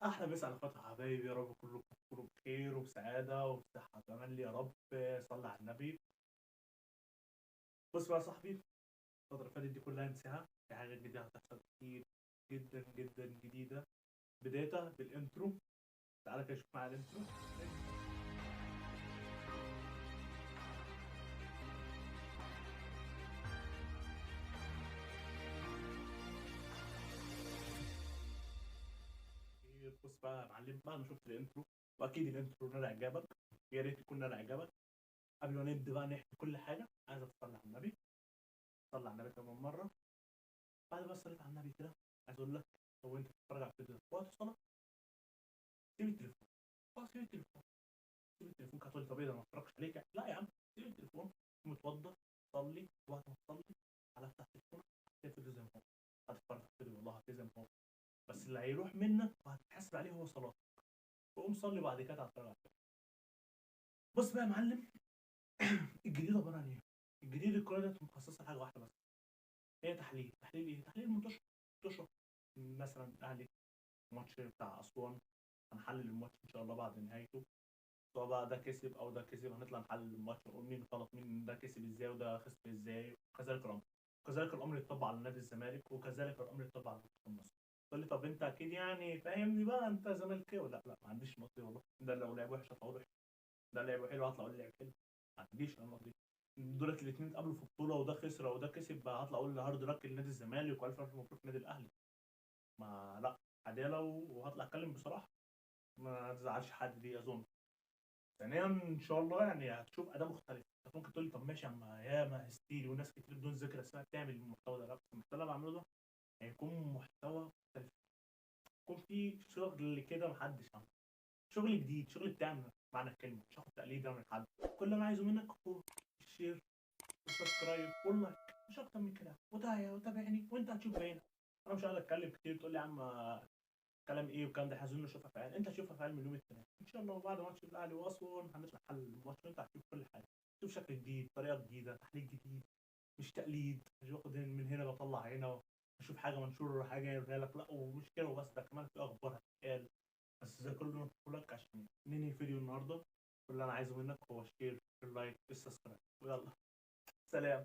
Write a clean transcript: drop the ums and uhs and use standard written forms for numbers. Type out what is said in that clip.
احلى مسا على اخواتي حبايبي، يا رب كلكم تكونوا بخير وبسعاده وبصحه. تملي يا رب، صلي على النبي. بص بقى يا صاحبي، الفترة اللي فاتت دي كلها انساها، في حاجات جديدة هتحصل كتير جدا جدا جديدة. بدايتها بال intro، تعالى كده شوف معايا ال intro. بص بقى يا معلم، بعد ما شفت ال intro، واكيد ال intro نال اعجابك، يا ريت يكون نال اعجابك. قبل ما نبدا بقى نحكي كل حاجة، عايز اتصلي على النبي، صلي على النبي كمان مرة. بعد ما صليت على النبي كده، عايز اقول لك لو انت بتتفرج على الفيديو ده في وقت الصلاة، سيب التليفون. سيب التليفون، سيب التليفون. هتقول لي طب ايه ده، ما اتفرجش عليك؟ لا يا عم، سيب التليفون، قوم اتوضى، صلي، وقت ما تصلي على افتح تليفونك هتلاقي الفيديو زي ما هو، هتتفرج على الفيديو والله هتلاقيه زي ما هو، بس اللي هيروح منك وهتتحاسب عليه هو صلاتك. وقوم صلي بعد كده هتتفرج على الفيديو. بص بقى يا معلم، الجديد عبارة عن ايه؟ الجديد القناة دي مخصصة لحاجة واحدة بس، هي تحليل. تحليل ايه؟ تحليل منتشر. مثلا الاهلي الماتش بتاع اسوان، هنحلل الماتش ان شاء الله بعد نهايته، سواء بقى ده كسب او ده كسب، هنطلع نحلل الماتش ونقول مين غلط، مين ده كسب ازاي وده خسر ازاي. وكذلك الامر، كذلك الامر يتطبق على نادي الزمالك، وكذلك الامر يتطبق على منتخب مصر. تقول لي طب انت اكيد يعني فاهمني بقى، انت زملكاوي. لا لا، ما عنديش مصري والله، ده لو لعب وحش هطلع اقول وحش، ده لعب حلو هطلع اقول لعب حلو، ما عنديش انا دي. دولت الاثنين اتقابلوا في بطوله وده خسر وده كسب، هطلع اقول hard luck لنادي الزمالك والف الف مبروك لنادي الاهلي. ما لا عدالة، وهطلع اتكلم بصراحة، ما تزعلش حد دي اظن. ثانيا ان شاء الله يعني هتشوف اداء مختلف. انت ممكن تقول لي طب ماشي يا عم، ياما هستيري وناس كتير بدون ذكر اسماء بتعمل المحتوى ده. لا، بس المحتوى اللي انا بعمله ده هيكون محتوى مختلف، يكون في شغل كده محدش عمله، شغل جديد، شغل بتاعنا معنى الكلمة، مش هاخد تقليد من حد. كل اللي انا عايزه منك هو ال share وال subscribe وال like، مش اكتر من كده. وتابعني وانت هتشوف بعينك. انا مش هقعد اتكلم كتير تقول لي يا عم كلام ايه والكلام ده، عايزين نشوف افعال. انت هتشوف افعال من يوم الاثنين ان شاء الله، وبعد ماتش الاهلي واسوان هنطلع نحلل الماتش، وانت هتشوف كل حاجة، تشوف شكل جديد، طريقه جديدة، تحليل جديد، مش تقليد، مش باخد من هنا بطلع هنا، اشوف حاجة منشور ولا حاجة يوريها لك، لا ومش كده وبس، ده كمان في اخبار هتتقال. بس زي كل اللي انا بقول لك عشان ننهي الفيديو النهارده، كل اللي انا عايزه منك هو ال share، ال like، ال subscribe، ويلا سلام.